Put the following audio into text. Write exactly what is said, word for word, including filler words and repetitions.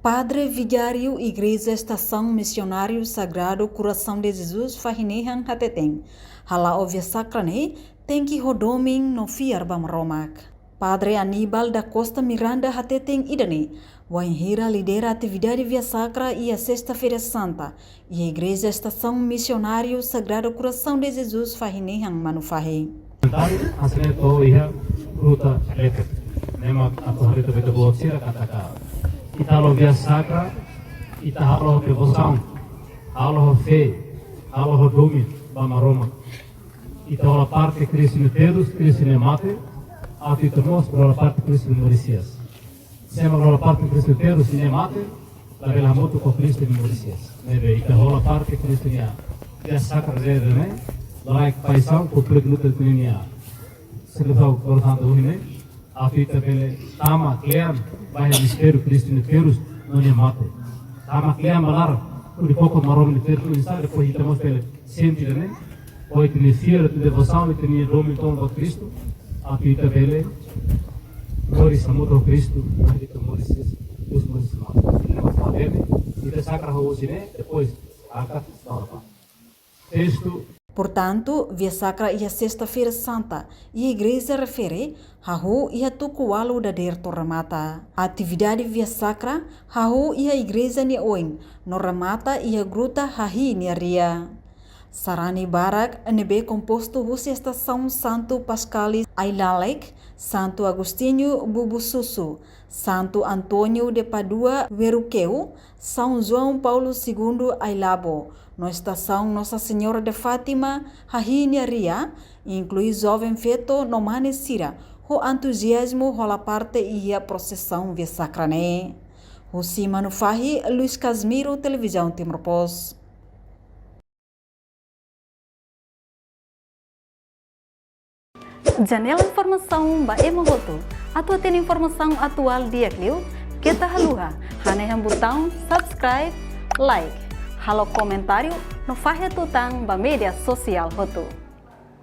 Padre Vigáriu Igreja Estasaun Misionáriu Sagrado Coração de Jesus Fahinehan hateten, hala'o Via Sakra ne'e tenke ho domin no fiar ba Maromak. Padre Aníbal da Costa Miranda hateten ida-ne'e wainhira lidera atividade Via Sakra iha Sesta-feira Santa iha Igreja Estasaun Misionáriu Sagrado Coração de Jesus Fahinehan Manufahi. Hanesan ne'e to'o iha gruta Betel. Ne'e mak atu haree ba ita-boot sira katak ita halo Via Sakra, ita halo devosaun, halo fé, halo domin ba Maromak. Ita hola parte Kristu nia terus, Kristu nia mate, atu ita mós hola parte Kristu nia moris hi'as. Se ema hola parte Kristu nia terus, nia mate, labele hamutuk ho Kristu nia moris hi'as. Ne'ebé ita hola parte Kristu nia, Via Sakra ne'e, la'ós paixaun, kompleta luta ku nia. Sekretáriu Gordanta Uhine, atu ita bele tama kle'an ba iha mistériu Kristu nia terus no nia mate. Tama kle'an ba laran, hodi koko Maromak nia terus, hodi sai, depois ita mós bele sente, ne'e? Ho ita-nia fiar, ita-nia devosaun, ita-nia domin tomak ba Kristu, atu ita bele moris hamutuk ho Kristu, atu ita moris, Kristu moris mate. Ita mós bele, ita sakra ho sine, depois, aka, salva. Testu. Portantu, Via Sakra iha Sesta-feira Santa, iha igreja refere, hahú iha tuku ualu dadeer to'o remata. Atividade Via Sakra, hahú iha igreja nia oin, no remata iha gruta Hahi nia Ria. Sarani barak ne'ebé kompostu husi estasaun Santu Pascalis Ailalek, Santu Agostinho Bubususu, Santu António de Pádua Weruqueu, São João Paulo Segundo Ailabo, no estasaun Nossa Senhora de Fátima, Hahi nia Ria, inklui joven feto no mane sira, ho entuziazmu hola parte iha prosesaun Via Sakra ne'e. Husi Manufahi, Luis Casimiro, Televizaun Timor Post. Janela informasaun ba ema hotu. Atu hatene informasaun atuál di'ak liu, keta haluha hanehan butaun subscribe, like, halo komentáriu no fahe tutan ba média sosiál hotu.